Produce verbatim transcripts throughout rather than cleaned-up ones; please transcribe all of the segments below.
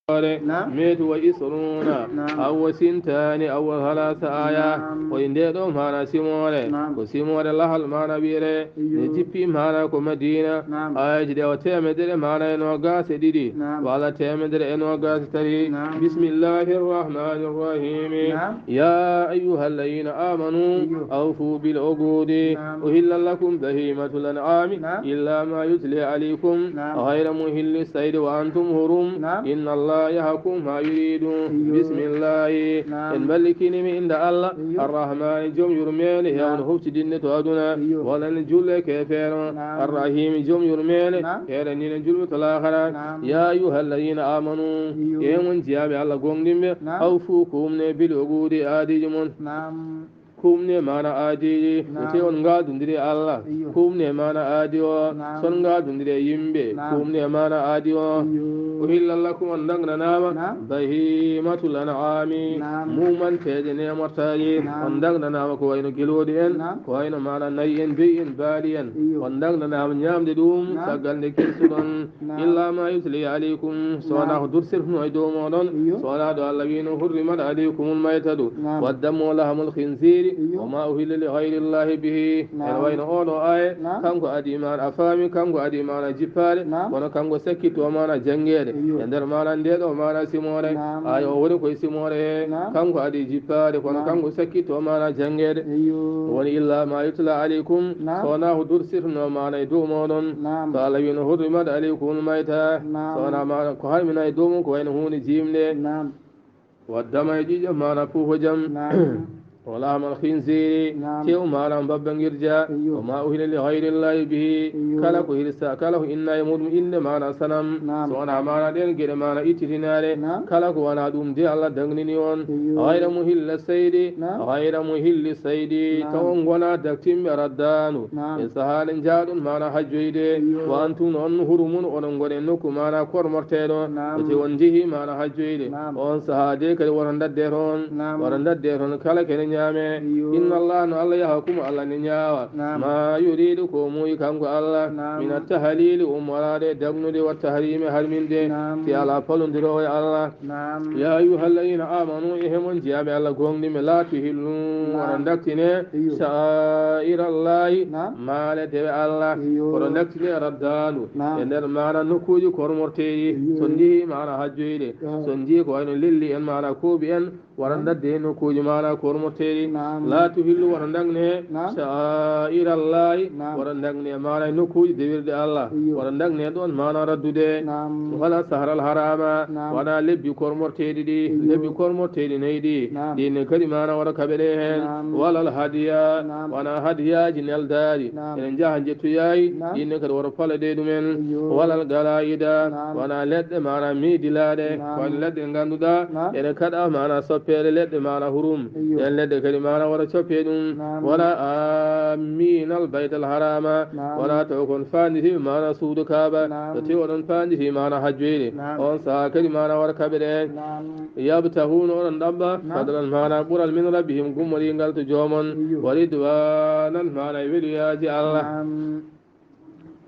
Naam. Meetu wa isruuna. Naam. Awa sintaani, awa halaasa aaya. Naam. Koye nde ɗo maana simoore. Naam. Ko simoore lahal maana wiyere. Iyo. Ne jippi maana ko Madina. Naam. Aayaji ɗe o teemedere maana e noogaas e ɗiɗi. Naam. Walla teemedere e noogaas e tati. Naam. Bismillahi rahmani rahimi. Naam. Ya ayyuha alladhina amanu. Iyo. Awfu bil uqudi. Naam. Uhilla lakum bahimatul an'ami. Naam. Illa ma yutli alaykum. Naam. Ghayra muhilli saydi wa antum hurum. Naam. Inna Allah yahkum ma yuridu. Iyo. Bismillahi. Naam. En mballikinimi inda Allah. Iyo. Arrahmani, joom yurmeende, naam, hewno huftidinde to aduna. Iyo. Wonande julɓe keefeero. Naam. Arrahimi, joom yurmeende, naam, heeranino julɓe to laakara. Naam. Ya ayyuha alladhina amanu. Iyo. E mon jiyaaɓe Allah goongɗinɓe. Naam. Awfu, kuumne, bil uqudi, aadiiji mon. Naam. Kuumne maana aadiiji, naam, te on ngaadondiri e Allah. Iyo. Kuumne maana aadi o, naam, son ngaadondiri e yimɓe. Naam. Kuumne maana aadi o. Iyo. Uhilla lakum, on dagnanaama, naam, bahimatul an'ami, naam, muumanteeje neemortaaji. Naam. On dagnanaama ko wayno gelooɗi en, naam, ko wayno maana nayi en, beyi en, baali en. Iyo. On dagnanaama ñaamde ɗum, naam, caggal nde kirsuɗon. Naam. Illa ma yutli alaykum, so wonaa, naam, ko dursirtuno e dow mooɗon, iyo, so wonaa ɗo Allah wiino, hurrimat alaykumul maytatu, naam, waddamu wa lahmul khinziri, iyo, wa ma uhilla li ghayrillahi bihi. Naam. Ene wayno oɗo aaye, naam, kanko adi maana a faami, kanko adi maana jippaade, naam, kono kanko sakkitto maana janngeede. Iyo. E nder maana nde ɗo maana simoore, naam, aaye o woni koye simoore he, naam, kanko adi jippaade, kono, naam, kanko sakkitto maana janngeede. Iyo. Woni illa ma yutla alaykum, naam, so wonaa ko dursirtuno maana e dow mooɗon. Naam. So Allah wiino, hurrimat alaykumul mayta. Naam. So wonaa maana ko harmina e dow mon ko wayno huunde jiimnde. Naam. Waddama e ƴiiƴam maana puufojam. Naam. Wa lahmal khinziri. Naam. Tew maana mbabba ngirja. Iyo. Wa ma uhilla li ghayrillahi bihi. Iyo. Kala ko hirsa, kala ko inna e muɗum innde maana sanam. Naam. So wonaa maana ɗeen geɗe maana ittitinaare. Naam. Kala ko wonaa ɗum de Allah dagnini on. Iyo. Ghayra muhilla saydi. Naam. Ghayra muhilli saydi. Naam. Taw on ngonaa daktinɓe raddaandu. Naam. E sahaade njaaɗon maana hajjoyde. Iyo. Wa antum on hurumun, oɗon ngoni e nokku maana kormorteeɗo. Naam. Ete on njehi maana hajjoyde. Naam. On sahaa de kadi woto ndadde toon. Naam. Woto ndadde toon kala kene ñaame. Iyo. Inna Allah, no Allah yahkum, Allah ne ñaawa. Naam. Ma yuridu, ko muuyi kanko Allah. Naam. Min at-tahlili, ummoraade dagnude, wa tahrimi, harminde. Naam. Si alaa palondiroowo e Allah. Naam. Ya ayyuha alladhina amanu, e hemon jiyaaɓe Allah goongɗinɓe, la tuhillu, naam, woto ndaktine, iyo, sha'airallahi, naam, maale dewe Allah. Iyo. Woto ndaktine raddaandu. Naam. E nder maana nokkuuji kormorteeɗi. Iyo. So njii maana hajjoyde. Naam. So njii ko wayno lelli en maana kooɓi en, wara, naam, ndadde e nokkuuji maana kormorteeɗi. Naam. La tuhillu, woto ndagne, naam, sha'airallahi, naam, woto ndagne maana e nokkuuji dewirɗe Allah. Iyo. Woto ndagne ɗoon maana raddude. Naam. Wala sahral harama, naam, wona lebbi kormorteeɗi ɗi, iyo, lebbi kormorteeɗi nayi ɗi. Naam. Ɗin ne kadi maana woto kaɓe ɗe heen. Naam. Walal hadiya, naam, wona hadiyaaji neldaaɗi. Naam. Ene njaha njettoyaay, naam, ɗin ne kadi woto pala ɗe ɗumen. Iyo. Walal galaida, naam, wona leɗɗe maana miidilaaɗe. Naam. Ko wayno leɗɗe ngannduɗaa, naam, ene kaɗa maana soppeede leɗɗe maana hurum. Iyo. Ɗeen leɗɗe kadi maana woto coppe ɗum. Naam. Wala aminal baytal harama, naam, wona taw kon faanditi maana suudu Kaaba. Naam. So tawi oɗon faanditi maana hajjoyde, naam, on sahaa kadi maana woto kaɓe ɗe. Naam. Yabtaghuna, oɗon ɗaɓɓa, naam, fadlan, maana ɓural, min rabbihim, gummoriingal to joomon. Iyo. Wa ridwanan, maana e weluyaaji Allah. Naam.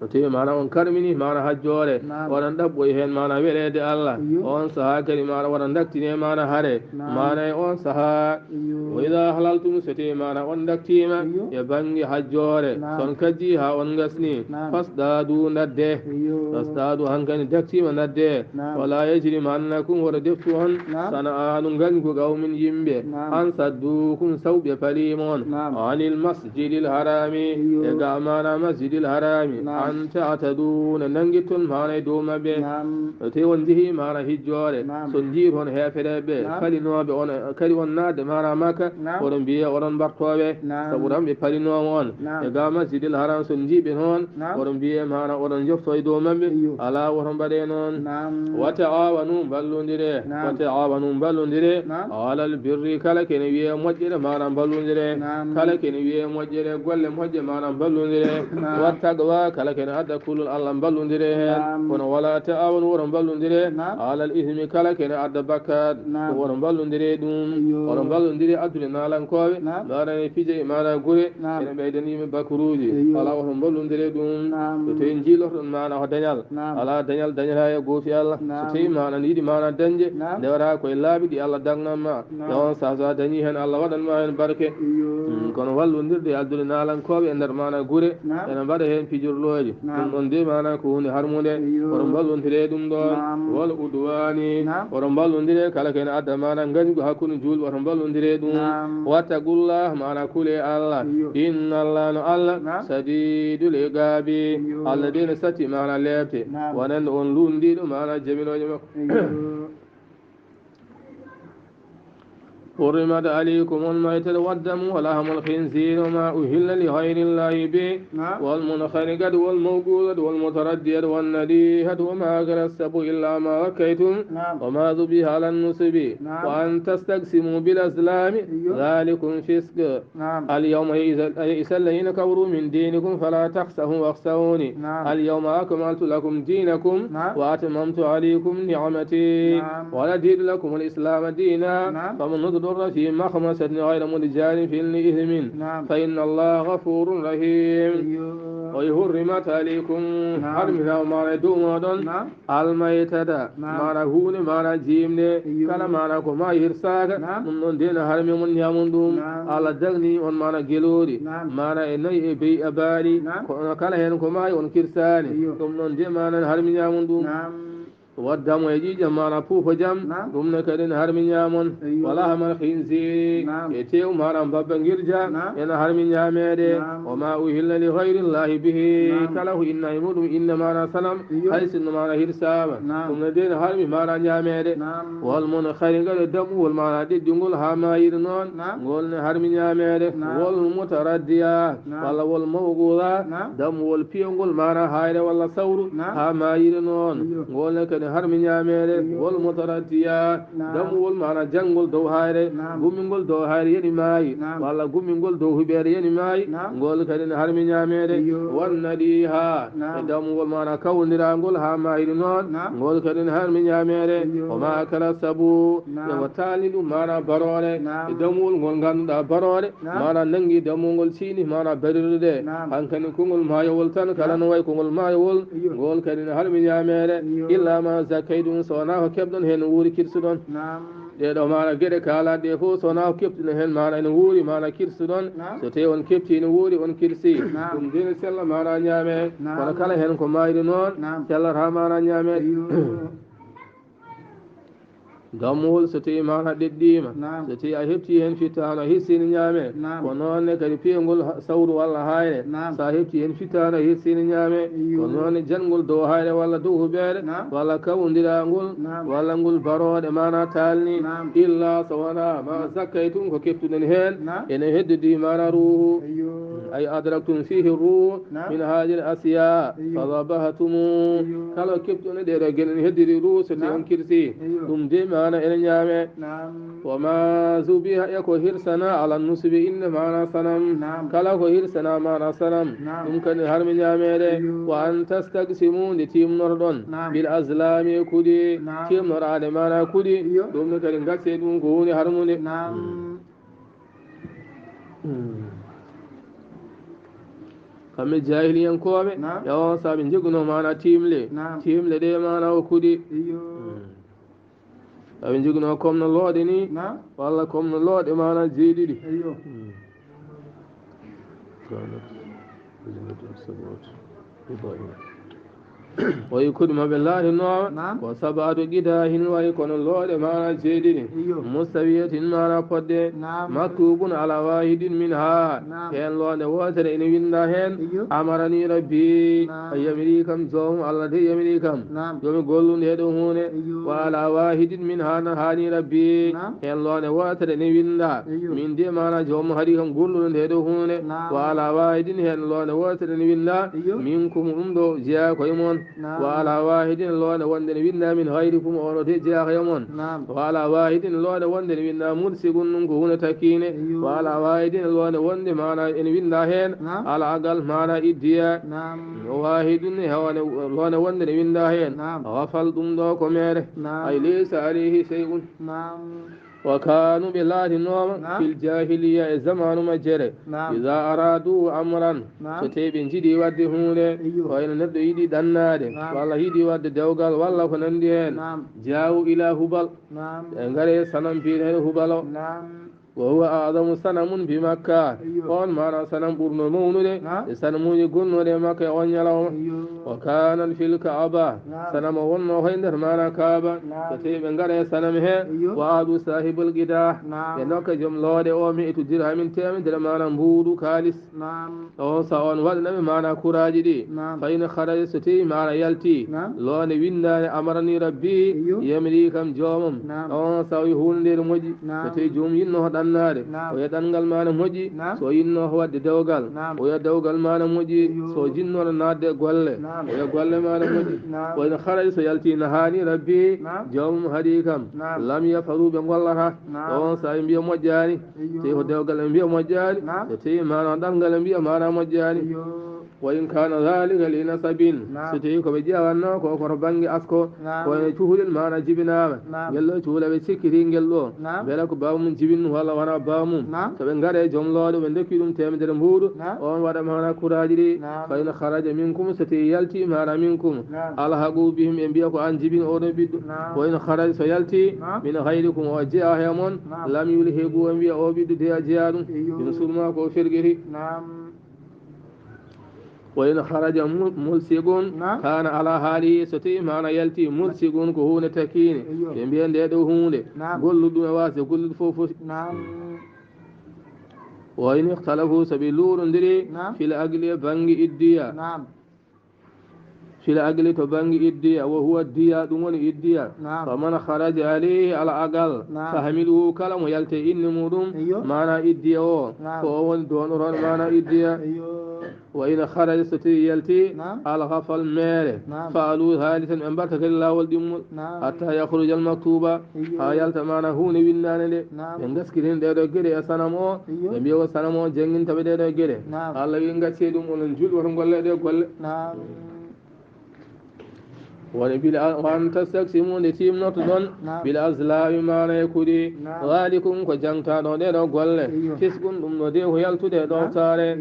So tawi maana on karmini maana hajjoore, naam, oɗon ɗaɓɓoyi heen maana weleede Allah. Iyo. On sahaa kadi maana woto ndaktine maana hare. Naam. Maana e on sahaa. Iyo. Wa idha halaltum, so tawi maana on ndaktiima, iyo, e bannge hajjoore, naam, so on kajji haa on ngasni, naam, fasdadu, ndadde. Iyo. Fasdadu, hankadi daktiima, ndadde. Naam. Wala yajrimannakum, woto deftu on, naam, sana'anu ngañgu qawmin, yimɓe, naam, an saddukum, saw ɓe paliima on, naam, anil masjidil harami, iyo, e ga maana masjidil harami, naam, an ta'tadu, no nanngitton maana e dow maɓɓe. Naam. Te on njehii maana hijjoore, naam, so njii toon heefereɓe, naam, palinooɓe on, kadi on naatde maana Makka, naam, oɗon mbiye oɗon mbartooɓe, naam, sabu tan ɓe palinooma on, naam, e ga masjidil haram, so njii ɓe toon, naam, oɗon mbiye maana oɗon njofto e dow maɓɓe. Iyo. Alaa, woto mbaɗe noon. Naam. Wa ta'awanu, mballondire. Naam. Wa ta'awanu, mballondire. Naam. Alal birri, kala kene wiye moƴƴere, maana mballondire. Naam. Kala kene wiye moƴƴere, golle moƴƴe, maana mballondire. Naam. Wa taqwa, kala Ene adda kullol Allah mballondire heen. Naam. Kono wala ta'awanu, woto mballondire. Naam. Alal ismi, kala kene adda bakkaat. Naam. Woto mballondire ɗum. Ayyo. Woto mballondire addude naalankooɓe. Naam. Maana e pije, maana gure. Naam. Ene ɓeydani yimɓe bakruuji. Ayyo. Alaa, woto mballondire ɗum. Naam. So tawi njiilorɗon maana ko dañal. Naam. Alaa, dañal dañataa e goofi Allah. Naam. So tawi maana yiɗi maana dañde, naam, ndewata koye laabi ɗi Allah dagnan ma. Naam. E on saha so a dañi heen, Allah waɗan ma heen barke. Iyo. Mm, kono wallondirde e addude naalankooɓe e nder maana gure, naam, ene mbaɗa heen pijorlooji. Naam. Ɗum ɗon de maana ko huunde harmunde. Iyo. Woto mballondire ɗum ɗon. Naam. Wal udwani. Naam. Woto mballondire kala ko ene adda maana ngañgu hakkunde juulɓe, woto mballondire ɗum. Naam. Wattaqullah, maana kule Allah. Iyo. Inna Allah, no Allah, naam, sadidul iqabi. Iyo. Allah de ne satti maana leepte. Naam. Wonande on luundiiɗo maana jaminooje makko. Iyo. حرمت عليكم الميتة والدم ولحم الخنزير وما أهل لغير الله به، نعم. والمنخنقة والموقوذة والمتردية والنطيحة وما أكل السبع إلا ما ذكيتم، نعم. وما ذبح على النصب، نعم. وأن تستقسموا بالأزلام، أيوه. ذلكم فسق. نعم. اليوم يئس، يئس الذين كفروا من دينكم فلا تخشوهم واخشوني. نعم. اليوم أكملت لكم دينكم، نعم. وأتممت عليكم نعمتي، نعم. ورضيت لكم الإسلام دينا، نعم. فمن اضطر في مخمصة غير متجانف لإثم، نعم. فإن الله غفور رحيم. أيوه. وحرمت عليكم، نعم. Harmitaama maana e dow mooɗon, نعم. Almaytata, naam, maana huunde, maana jiimde, iyo, kala maana ko maayi hirsaaka, naam, ɗum ɗon de ene harmi mon ñaamon ɗum. Naam. Allah dagni on maana geloori, naam, maana e nayi e beyi e baali, naam, kono kala heen ko maayi on kirsaani, iyo, ɗum ɗon de maana ene harmi ñaamon ɗum. Naam. Waddamo e ƴiiƴam maana puufo jam, naam, ɗum ne kadi ene harmi ñaamon. Iyo. Wala hamal khinziri, naam, e tew maana mbabba ngirja, naam, ene harmi ñaameede. Naam. Wa ma uhilla li ghayri llahi bihi, naam, kala ko inna e muɗum innde maana sanam, iyo, hay sinno maana hirsaama. Naam. Ɗum ne de ene harmi maana ñaameede. Naam. Wal munkhaniqatu, dammuwol maana ɗeɗɗungol haa maayiri noon, naam, ngol ne harmi ñaameede. Naam. Wal mutaraddiya, naam, walla wal mawquza, naam, dammuwol piyongol maana haayre walla sawru, naam, haa maayiri noon. Iyo. Ngol ne kadi harmi ñaameede. Iyo. Wal mutaraddiya, naam, dammuwol maana janngol dow haayre, naam, gummingol dow haayre yani maayi, naam, walla gummingol dow huɓeere yani maayi, naam, ngol kadi ne harmi ñaameede. Iyo. Wan nadiha, naam, e dammuwol maana kawndiraangol haa maayri noon, naam, ngol kadi ne harmi ñaameede. Iyo. Wa ma akala sabu, naam, e ko taalni ɗum maana baroore, naam, e dammuwol ngol ngannduɗaa baroore, naam, maana nanngi dammuwol siini maana barirde de. Naam. Hankadi konngol maayowol tan, kala, naam, no wayi konngol maayowol, iyo, ngol kadi ne harmi ñaameede. Iyo. Illa ma zakkaytum, so wonaa ko keɓɗon heen wuuri kirsuɗon. Naam. Ɗee ɗoo maana geɗe kaalaaɗe ɗee fof, so wonaa ko keɓtuɗon heen maana ene wuuri maana kirsuɗon. Naam. So tawii on keɓtii ene wuuri, on kirsi. Naam. Ɗum de ene sella maana ñaame. Naam. Kono kala heen ko maayri noon, naam, sellata maana ñaameede. Iyo. Dammuwol so tawii maana ɗeɗɗiima, naam, so tawii a heɓtii heen fittaandu, a hirsii ene ñaame. Naam. Ko noon ne kadi piyongol ha-, sawru walla haayre. Naam. So a heɓtii heen fittaandu, a hirsii ene ñaame. Iyo. Ko noon ne janngol dow haayre walla dow huɓeere, naam, walla kawndiraangol, naam, walla ngol barooɗe maana taalni. Naam. Illa so wonaa ma, naam, zakkaytum, ko keɓtuɗon heen, naam, ene heddidi maana ruuhu. Iyo. Ay adraktum fihi ruuhu, naam, min haadihi al asiya, iyo, fa dabahtumu. Iyo. Kala keɓtuɗo ɗee ɗoo geɗe ne heddiri ruuhu, so tawii, naam, on kirsi. Iyo. Ɗum de maana ene ñaame. Naam. Wa ma zubiha, e ko hirsana, ala nusubi, innde maana sanam. Naam. Kala ko hirsana maana sanam, naam, ɗum kadi harmi ñaameede. Iyo. Wa an tastaqsimu, nde tiimnorɗon, naam, bil azlami, e kuɗi. Naam. Tiimnoraade maana kuɗi, iyo, ɗum ne kadi ngacce ɗum ko huunde harmunde. Naam. Hmm. Kamɓe jaahiliyankooɓe, naam, e on sahaa ɓe njoginoo maana tiimle. Naam. Tiimle ɗe maana o kuɗi. Iyo. Hmm. Aɓe njoginoo comme no looɗe ni, naam, walla comme no looɗe maana jeeɗiɗi. Iyo. Hmm. Wayi kuɗi maɓɓe laatinooɓe, naam, ko sabaatu qidaahin, wayi kono looɗe maana jeeɗiɗi. Iyo. Mustawiyatin maana poɗɗe. Naam. Maktubun ala wahidin minha. Naam. Heen loonde wootere ene winnda heen. Iyo. Amarani rabbi. Naam. A yamiri kam, joomum Allah de yamiri kam. Naam. Yo mi gollu ndee ɗoo huunde. Iyo. Wa ala wahidin minha nahani rabbi. Naam. Heen loonde wootere ene winnda. Iyo. Min de maana joomum haɗi kam gollude ndee ɗoo huunde. Naam. Wa ala wahidin, heen loonde wootere ene winnda. Iyo. Minkum, ɗum ɗo jeyaa ko e mon. Wa ala wahidin, loonde wonde ne winda min hayrikum, ono de jeyaaka e mon. Wa ala wahidin, loonde wonde ne winda mulsigun, ɗum ko hunde takkine. Wa ala wahidin, loonde wonde maana ene winda heen. Ala agal maana iddiya. Wahidun, hewande loonde wonde ne winda heen. Gafal, ɗum ɗo ko mere. Ay laysa alayhi shay'un. Wa kanu, ɓe laatinooma, fil jahiliya, e zamanu majjere. Iza aradu amran, so tawi ɓe njiɗi wadde huunde, ko ene neɗɗo yiɗi ɗannaade, walla yiɗi wadde dewgal, walla ko nandi heen. Jaawu ila Hubal, ɓe ngare sanam biyeteeɗo Hubal o. Wa huwa a'zamu sanamun bi Makka. On maana sanam ɓurno mawnude e sanamuuji gonnuɗe e Makka e on ñalawma. Wa kanat fil Ka'aba, sanam o wonno koye nder maana Kaaba. So tawi ɓe ngara e sanam he, wa adu sahibul qida, ɓe nokka joom looɗe o mi'atu dirhamin, teemedere maana mbuuɗu kaalis. On sa on waɗana ɓe maana kuraaji ɗi. Fa in kharaja, so tawi maana yalti, loonde windaande, amarani rabbi, yamri kam joomam. On sa o yi huunde nde moƴƴi. So tawi joomum yinno ko ɗannaade, o yi ɗanngal maana moƴƴi. So o yinno ko waɗde dewgal, o yi dewgal maana moƴƴi. So o jinno naatde golle, o yi golle maana moƴƴi. Wa in kharaja, so yalti, nahani rabbi, joomum haɗi kam. Lam yafalu, ɓe ngollata. On sa ɓe mbiya moƴƴaani. Tawi ko dewgal ɓe mbiya moƴƴaani. So tawi maana ɗanngal ɓe mbiya maana moƴƴaani. Wa in kana dhalika li nasabin, so tawi ko ɓe ƴeewanno ko, ko to bannge asko, ko ene cuhulel maana jibinaama. Ngel ɗo cuhula ɓe cikkiti ngel ɗo. Mbela ko baaba mum jibin walla wona baaba mum. To ɓe ngare joom looɗe, ɓe ndokki ɗum teemedere mbuuɗu, on waɗa maana kuraaji ɗi. Fa in kharaja minkum, so tawi yalti maana minkum, alhaqu bihim, ɓe mbiya ko an jibin oɗo ɓiɗɗo. Wa in kharaja, so yalti, min ghayrikum, o jeyaa he mon, lam yulhiqu, ɓe mbiya o ɓiɗɗo de a jeyaa ɗum. Ɗum sulma ko fergiti. Wa in kharaja mu-, mulsiqun, kana ala halihi, so tawi maana yalti mulsiqun ko huunde takkine, ɓe mbiya nde ɗo huunde golluɗo ɗum e waasde gollude fof foti. Wa in ikhtalafu, so ɓe luurondiri, fil aqli, e bannge iddiya. Fil aqli, to bannge iddiya, wa huwa diya, ɗum woni iddiya. Fa man kharaja alayhi, ala aqal, fahmiluhu, kala mo yalti e inne muɗum, maana iddiya o, ko o woni doonotooɗo maana iddiya. Wa in kharaja, so tawi yalti, alghafal, mere, fa'alu thalithan, ɓe mbaɗta kadi laawol ɗimmol, hatta yakhruja al maktuba, haa yalta maana huunde windaande nde. Ɓe ngaskirin ɗee ɗo geɗe e sanam o, ɓe mbiya ko sanam o jannginta ɓe ɗee ɗo geɗe. Allah wi, ngaccee ɗum, onon julɓe, oto ngolle ɗee golle. Woni bil a-, wa an tastaqsimu, nde timnortoɗon, bil azlami, maana e kuɗi. Dhalikum, ko jangtaɗo ɗee ɗo golle. Fisqun, ɗum ɗo de ko yaltude e ɗowtaare.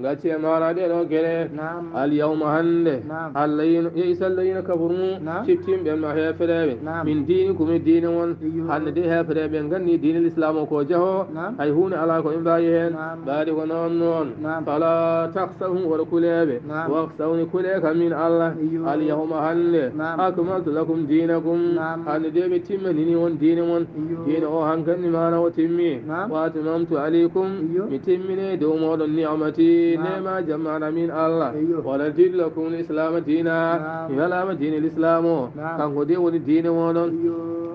Ngacce maana ɗee ɗo geɗe. Al yawma, hannde, Allah yino, yeisa alladhina kafaru, ciftimɓe ma heefereɓe. Min dinikum, e diine mon. Hannde de heefereɓe nganni diine l'islam o ko jaho. Hay huunde alaa ko ɓe mbaawi heen. Mbaadi ko noon noon. Fala takhshawhum, wota kuleeɓe. Wakhshawni, kulee kam min Allah. Al yawma, hannde. Akmaltu lakum dinakum. Hannde de ɓe timminini on diine mon. Diine o hankadi maana o timmi. Wa atmamtu alaykum, mi timmini dow mooɗon ni'mati, neema jam maana min Allah. Wa raditu lakum al islam dina, mi welaama diine l'islam o. Kanko de woni diine mooɗon.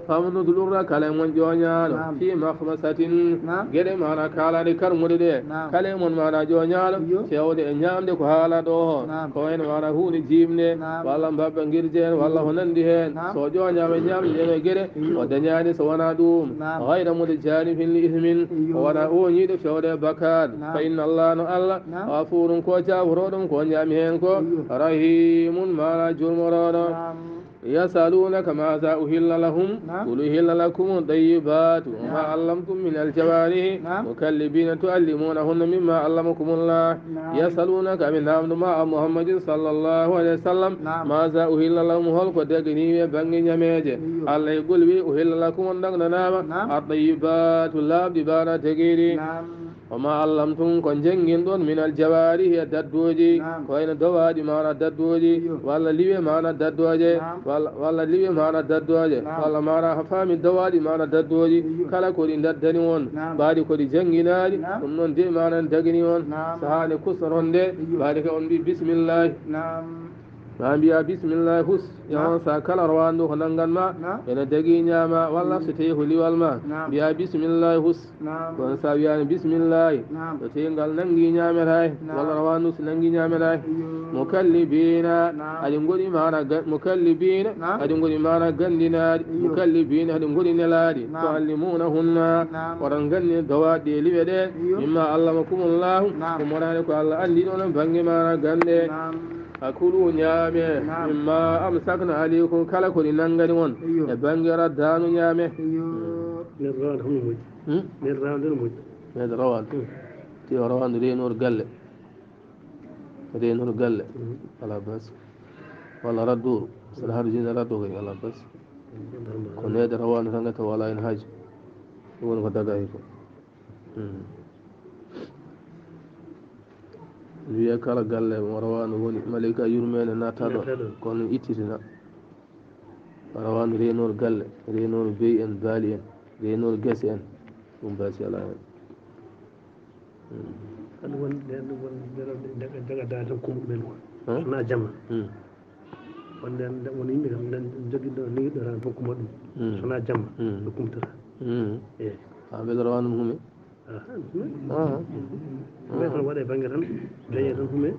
Faman udturra, kala e mon ƴooñaaɗo, fi makhmasatin, geɗe maana kaalaɗe karmuɗe ɗe. Kala e mon maana ƴooñaaɗo, fewde e ñaamde ko haala ɗo o. Ko en maana huunde jiimde, walla mbabba ngirje en, walla ko nandi heen. So o ƴooñaama e ñaamde ɗee ɗo geɗe, o dañaani so wonaa ɗum. Ghayra mutajanifin li ithmin, o wonaa ooñiiɗo fewde e bakkaat. Fa inna Allah, no Allah, ghafurun, ko jaafotooɗo ɗum ko ñaami heen ko, rahimun, maana jurmorooɗo. Yasalunaka maza uhilla lahum, qul uhilla lakum tayyibatu wa ma allamtum min aljawarihi mukallibina tuallimunahunna mimma allamakumullah. Yasalunaka, ɓe namdo ma a Muhammadin sallallahu alayhi wa sallam, maza uhilla lahum, holko dagani ɓe bannge ñameeje. Allah e qul wi, uhilla lakum, on dagnanaama, at tayyibatu, laaɓɗi, maana dagiiɗi. Wa ma allamtum, ko njannginɗon, min al jawarihi, e daddooji, ko wayno dowaaɗi maana daddooji, walla liwe maana daddooje, walla, walla liwe maana daddooje, walla maana a faami dowaaɗi maana daddooji, kala ko ɗi daddani on, mbaadi ko ɗi jannginaaɗi, ɗum noon de maana dagani on, sahaa nde kustoton nde, mbaadi ka on mbi bismillahi. Ma mbiya bisimillahi hus. Yawon sa kala rawandu ko nangan ma. Ene dagi ñaama walla so tawi ko liwal ma. Mbiya bisimillahi hus. Kono sa wiyani bisimillahi, so tawi ngal nangi ñaametaay walla rawandu so nangi ñaametaay. Mukallibina, aɗi ngoni mana mukallibina, aɗi ngoni mana gandinaɗi. Mukallibina, aɗi ngoni nelaɗi. Tuallimunahunna, oɗon gandi dawaɗi e liwe ɗe. Mimma allamakumullahu, ko morani ko Allah andi ɗon bangge mana gande. Akulu ñaame. Mimma amsakna alaykum, kala ko ɗi nangani on e bangge raddanu ñaame. Nder rawande hono moƴƴi. Nder rawande no moƴƴi. Nder rawande. Ti o rawande reenor galle. Reenor galle. Ala bas. Walla radduru. Saɗa haɗu jinde raddo kay ala bas. Ko neede rawande tan gata wala en haaju. Ɗum woni ko daga hay ko. Wiya kala galle mo rawano woni malika yurmene nattaɗo. Kono ittitina rawano reenor galle, reenor beyi en, baali en, reenor gese en. Ɗum basi ala hen. Aɗa won nden ɗum won jaga daade tan ko mumen won. Sona jama. Wonde won yimɓe kam nden jogiɗo ligiɗo tan fof kuma ɗum. Sona jama. Ɗo kumtata. Eyi. Ha ɓe lora wano ɗum hume. Aha. Ɓe tan waɗe bangge tan. Dañe tan hume.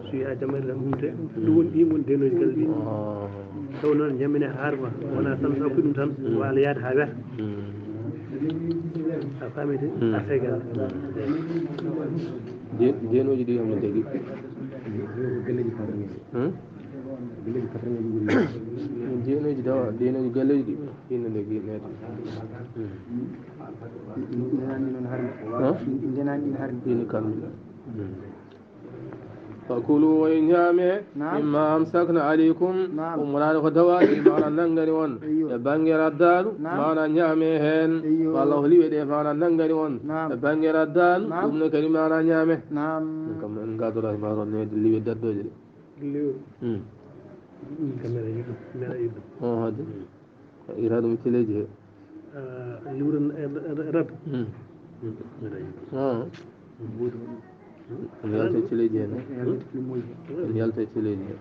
So yiya jamma tan humte. Ɗum woni ɗin woni denoji galle ɗi. Taw noon ñamine haarma wona tan taw ko ɗum tan. Waala yaade ha weta. A faami de? A fegal. Denoji ɗi hamo jagi. Denoji dawa denoji galleji ɗi. Inna nde gi neto. Ndenani noon harmi. Ndenani ɗin harmi. Ini kammi. Fakulu, o ñaame. Mimma amsakna alaykum. Umrani ko dawaɗi mana nangani on. E bangge raddanu mana ñaame hen. Walla ko liwe ɗe mana nangani on. E bangge raddanu ɗum ne kadi mana ñaame. Ɗum kam en gadora e maro nede liwe daddoje ɗe. Liwe. Ɗum kam mera yiɗum mera yiɗum. Hade. Ira ɗum teleji he. Liwren rab. Mera yiɗum. En yalta e teleji he. En yalta e teleji he.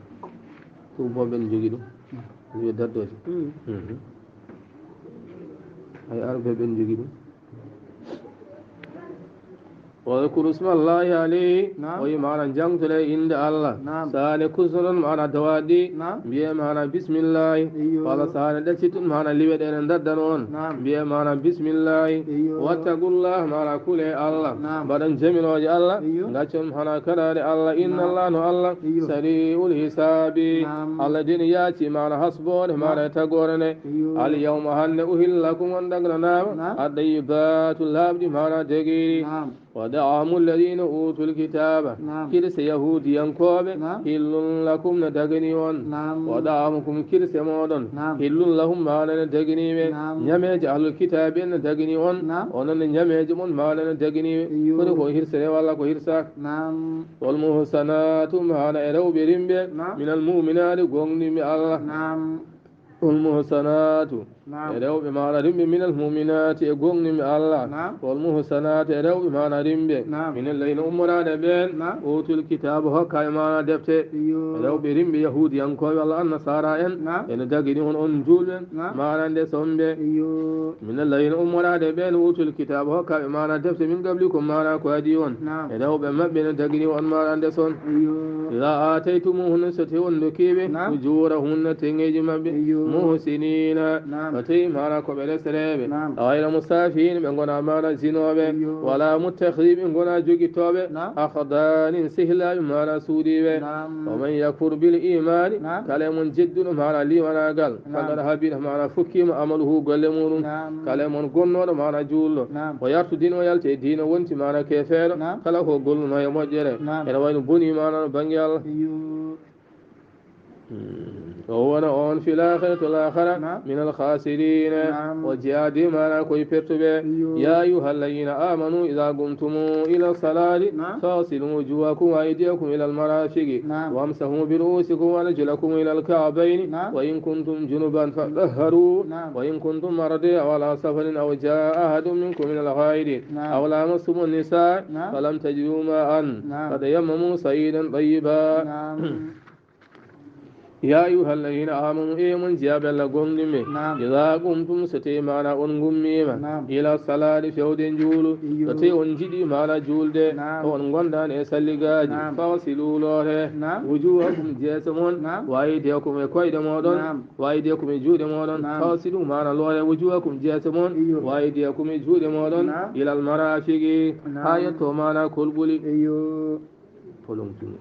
Tuboɓe ne jogi ɗum. Liwe daddoje. Hay arbe ɓen jogi ɗum. Wadkuru smallahi alayhi. O yi mana jangtude innde Allah. Sane kusnoɗon mana dawaɗi. Mbiye mana bismillahi. Walla sane ɗaccitun mana liwe ɗe ne daddano on. Mbiye mana bismillahi. Wattaqullah mana kule Allah. Mbaɗon jaminoje Allah. Gaccon mana karaɗe Allah. Inna Allah no Allah. Sari'ul hisabi. Allah dini yaaci mana hasbore mana e tagore nde. Al yawma hande uhilla lakum on ɗagnanama. At tayyibatu laaɓɗi mana degiɗi. Wa da'amu alladhina utul kitaba. Kirse yahudiyankoɓe. Hillun lakum ne dagani on. Wa da'amukum kirse moɗon. Hillun lahum mana ne dagani ɓe. Ñameje ahlul kitabi en ne dagani on. Onon ne ñameje mon mana ne dagani ɓe. Kono ko hirsere walla ko hirsaka. Wal muhsanatu mana e rewɓe rimɓe. Minal mu'minati gomɗinɓe Allah. Wal muhsanatu. E rewɓe mana rimɓe minal mu'minati e gomɗinɓe Allah. Wal muhsanatu e rewɓe mana rimɓe. Minal ladhina ummoraɗe ɓen. Utul kitaba hokkaɓe mana defte. Rewɓe rimɓe yahudiyankoɓe walla annasara en. Ene dagini on on julɓe. Mana nde sombe. Minal ladhina ummoraɗe ɓen utul kitaba hokkaɓe mana defte min qablikum mana ko adi on. E rewɓe maɓɓe ne dagini on mana nde son. Iza ataytumuhunna so tawi on dokkiɓe. Ujurahunna tengeji maɓɓe. Muhsinina. O tawi mana ko ɓe resreɓe. Ghayra musafihina ɓe gona mana zinoɓe. Wala muttakhidhi ɓe gona jogitoɓe. Akhdanin sehlaɓe mana suuɗiɓe. Wa man yakfur bil imani. Kala e mon jedduɗo mana liwanagal. Faqad habita mana fukkima amaluhu golle muɗum. Kala e mon gonnoɗo mana juulɗo. O yartu dino o yalta e dino wonti mana kefeeɗo. Kala ko golluno e moƴƴere. Ene wayno boni mana no bangge Allah. O wona on fil akhirati wal akhira min al khasirin. O jeyaadi mana koye pertuɓe. Ya ayuha alladhina amanu idha qumtum ila as-salati faghsilu wujuhakum wa aydiyakum ila al marafiqi wamsahu bi ru'usikum wa arjulakum ila al ka'bayni wa in kuntum junuban fatahharu wa in kuntum marda aw ala safarin aw jaa ahadun minkum min al ghaidi aw lamastum an-nisa falam tajidu ma'an fatayammamu sa'idan tayyiba. Ya ayyuha alladhina amanu, e mon jiyaaɓe Allah gonɗinɓe. Naam. Idha qumtum, so tawi maana on ngummiima. Naam. Ila salati, fewde njuulu. Iyo. So tawi on njiɗi maana juulde. Naam. To on ngondaani e salligaaji. Naam. Faghsilu, loore. Naam. Wujuhakum, jeese mon. Naam. Wa aydiyakum, e koyɗe mooɗon. Naam. Wa aydiyakum, e juuɗe mooɗon. Naam. Faghsilu, maana loore. Wujuhakum, jeese mon. Iyo. Wa aydiyakum, e juuɗe mooɗon. Naam. Ilal marafiqi. Naam. Haa yetto maana kolɓuli. Iyo. Polong tunu.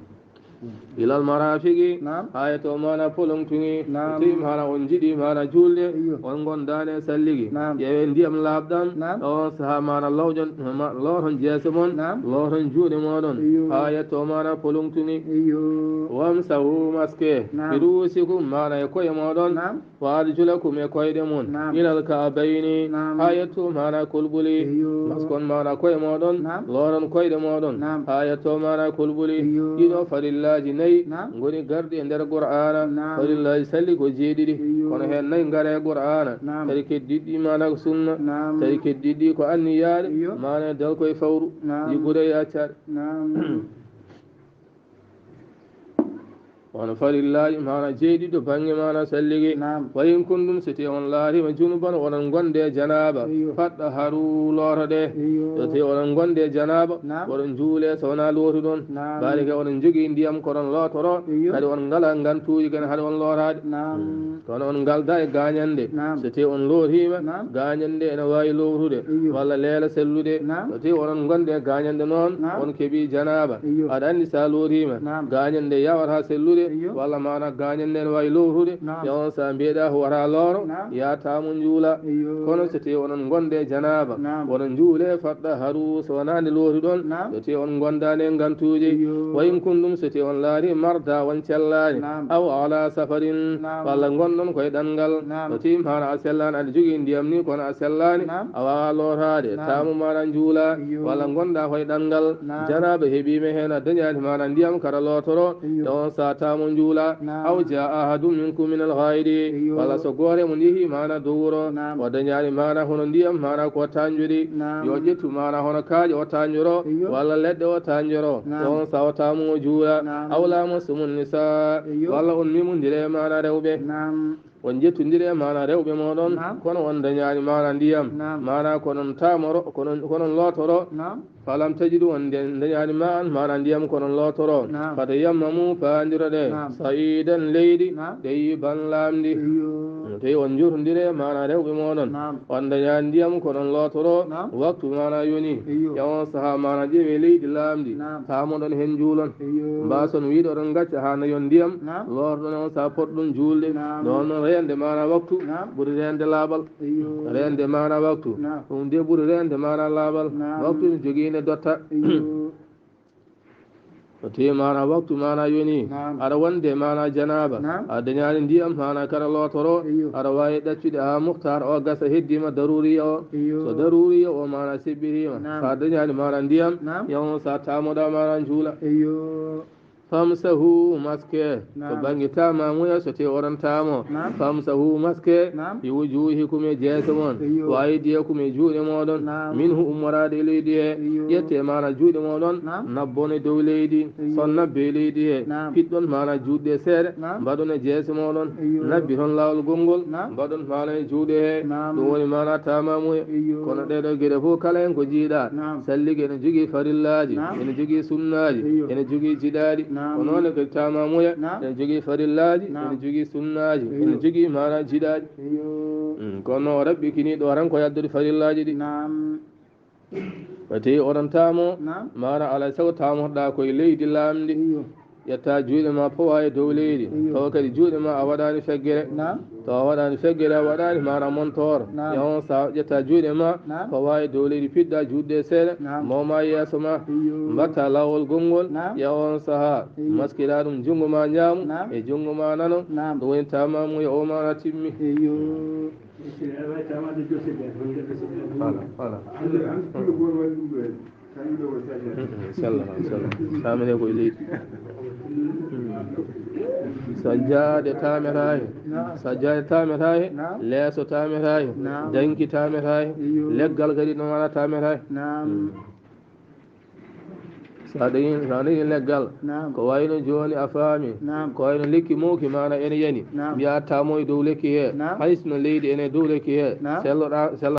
Ilal marafiqi. Naam. Haa yetto maana polong tunu. Naam. Tawi maana on njiɗi maana juulde. Iyo. On ngondaani e salligi. Naam. Ƴeewe ndiyam laaɓɗam. Naam. On saha maana lawƴon, ma-, looton jeese mon. Naam. Looton juuɗe mooɗon. Iyo. Haa yetto maana polong tunu. Iyo. Wamsahu, maske. Naam. Bi ru'usikum, maana e koye mooɗon. Naam. Wa arjulakum, e koyɗe mon. Naam. Ilal ka'bayni. Naam. Haa yetto maana kolɓuli. Iyo. Maskon maana koye mooɗon. Naam. Looron koyɗe mooɗon. Naam. Haa yetto maana kolɓuli. Iyo. Ɗiɗo farillaaji nayi. Naam. Ngoni garɗi e nder Qur'aana. Naam. Farillaaji salli ko jeeɗiɗi. Iyo. Kono heen nayi ngara e Qur'aana. Naam. Tawi keddiiɗi maana ko sunna. Naam. Tawi keddiiɗi ko anniyaaɗe. Iyo. Maana dal koye fawru. Naam. Yiggude e accaade. Naam. Wano farillaaji maana jeeɗiɗo bannge maana salligi. Naam. Wa in kuntum, so tawi on laariima junuban, onon ngonde e janaaba. Iyo. Faɗɗaharu, lootoɗe. Iyo. So tawi onon ngonde e janaaba, naam, oɗon juule so wonaa lootuɗon. Naam. Barike oɗon njogii ndiyam ko oɗon lootoro, iyo, kadi on ngalaa ngantuuji kadi haɗa on lootaade. Naam. Mm. Kono on ngaldaa e gaañande. Naam. So tawi on lootiima, naam, gaañande ene waawi lowtude, iyo, walla leela sellude. Naam. So tawi oɗon ngonde e gaañande noon, naam, on keɓii janaaba. Iyo. Aɗa anndi so a lootiima, naam, gaañande yaawataa sellude, iyo, walla maana gaañande ene waawi lowtude. Naam. E on saha mbiyeɗaa ko wata looro, naam, yaataamo njuula. Iyo. Kono so tawi oɗon ngonde e janaaba, naam, oɗon njuule, faɗɗaharu, so wonaa nde lootuɗon, naam, so tawi on ngondaani e ngantuuji. Iyo. Wa in kuntum, so tawi on laari marda, on cellaani, naam, aw ala safarin, naam, walla ngonɗon koye ɗanngal, naam, so tawi maana a sellaani, aɗa jogii ndiyam ni kono a sellaani, naam, a waawaa lootaade, naam, taamo maana njuula, iyo, walla ngonɗaa koye ɗanngal, naam, janaaba heɓiima heen, a dañaani maana ndiyam kara lootoro, iyo, e on saha taamo njuula, naam, aw jaa ahadun minkum minal ghaa'iti, iyo, walla so gooto e mon yehii maana dowro, naam, o dañaani maana hono ndiyam maana ko tañjori, naam, yo ƴettu maana hono kaaƴe o tañjoro, iyo, walla leɗɗe o tañjoro, naam, e on saha o taamo o juula, naam, aw laamasumun nisaa, iyo, walla on memondire e maana rewɓe. Naam. On njettondire e maana rewɓe mooɗon, naam, kono on dañaani maana ndiyam. Naam. Maana ko onon taamoro, ko onon, ko onon lootoro. Naam. Falam tajidu, on nde-, dañaani ma-, maana ndiyam ko onon lootoro. Naam. Fatayammamu, paandiroɗe. Naam. Sa'idan, leydi, naam, tayyiban, laamndi. Iyo. Tawi on njotondire maana rewɓe mooɗon. Naam. On dañaani ndiyam ko onon lootoro. Naam. Waktu maana yoni. Iyo. E on saha maana ƴeewe leydi laamndi. Naam. Taamoɗon heen njuulon. Iyo. Mbaason wiide oɗon ngacca haa nayon ndiyam. Naam. Loorɗon on saha potɗon juulde. Naam. Noon noon reende maana waktu, naam, ɓuri reende laaɓal. Iyo. Reende maana waktu. Naam. Ɗum de ɓuri reende maana laaɓal. Naam. Waktu ne jogii ne dotta. Iyo. So tawi maana waktu maana yoni, naam, aɗa wonde maana janaaba, naam, a dañaani ndiyam maana kara lootoro, iyo, aɗa waawi ɗaccude haa muhtaar o gasa, heddiima daruriya o. Iyo. So daruriya o maana seɓɓitiima, naam, so a dañaani maana ndiyam, naam, e on saha taamoɗaa maana njuula. Iyo. Famsahu, maske, ko, naam, bannge taamamuya, so tawi oɗon taamo. Naam. Famsahu, maske, naam, bi wujuhikum, e jeese mon. Iyo. Wa aydiyakum, e juuɗe mooɗon. Naam. Minhu, ummoraade e leydi he. Iyo. Ƴette maana juuɗe mooɗon, naam, nabbon e dow leydi. Iyo. So on nabbi e leydi he, naam, piɗɗon maana juuɗe seeɗa, naam, mbaɗon e jeese mooɗon. Iyo. Nabbi toon laawol gonngol, naam, mbaɗon maana e juuɗe he. Naam. Ɗum woni maana taamamuya. Iyo. Kono ɗeeɗo geɗe fof kala heen ko njiiɗaa. Naam. Salligi ene jogii farillaaji, naam, ene jogii sunnaaji, iyo, ene jogii jiɗaaɗi. Naam. Ko noon e kadi taamamuya, naam, ene jogii farillaaji, naam, ene jogii sunnaaji, iyo, ene jogii maana jiɗaaɗi. Iyo. Mm, kono o raɓɓikini ɗo tan ko yaltude farillaaji ɗi. Naam. Ko tawi oɗon taamo, naam, maana alaa e sago taamorɗaa koye leydi laamndi. Iyo. Ƴetta juuɗe ma powa e dow leydi. Iyo. Tawa kadi juuɗe ma a waɗaani feggere. Naam. Tawa a waɗaani feggere, a waɗaani maana montoor. Naam. E on saha ƴetta juuɗe ma, naam, powa e dow leydi, piɗɗa juuɗe seeɗa, naam, mooma yeeso ma. Iyo. Mbatta laawol gonngol. Naam. E on saha, iyo, maskiɗa ɗum junngo ma ñaamo, naam, e junngo ma nano. Naam. Ɗum woni taamamuya o maana timmi. Iyo. Voilà, voilà. Inchallah, inchallah. Taamine ko e leydi. Sajjaade taametaa he. Sajjaade taametaa he. Leeso taametaa he. Danki taametaa he. Leggal kadi no wala taametaa he. Naam. Mm. Sa dañi sa dañi leggal, Naam. Ko wayno jooni a faami. Naam. Ko wayno lekki mawki, maana ene yani. Naam. Mbiya tammo e dow lekki he. Naam. Haysno leydi ene dow lekki he. Naam. Selloɗa sello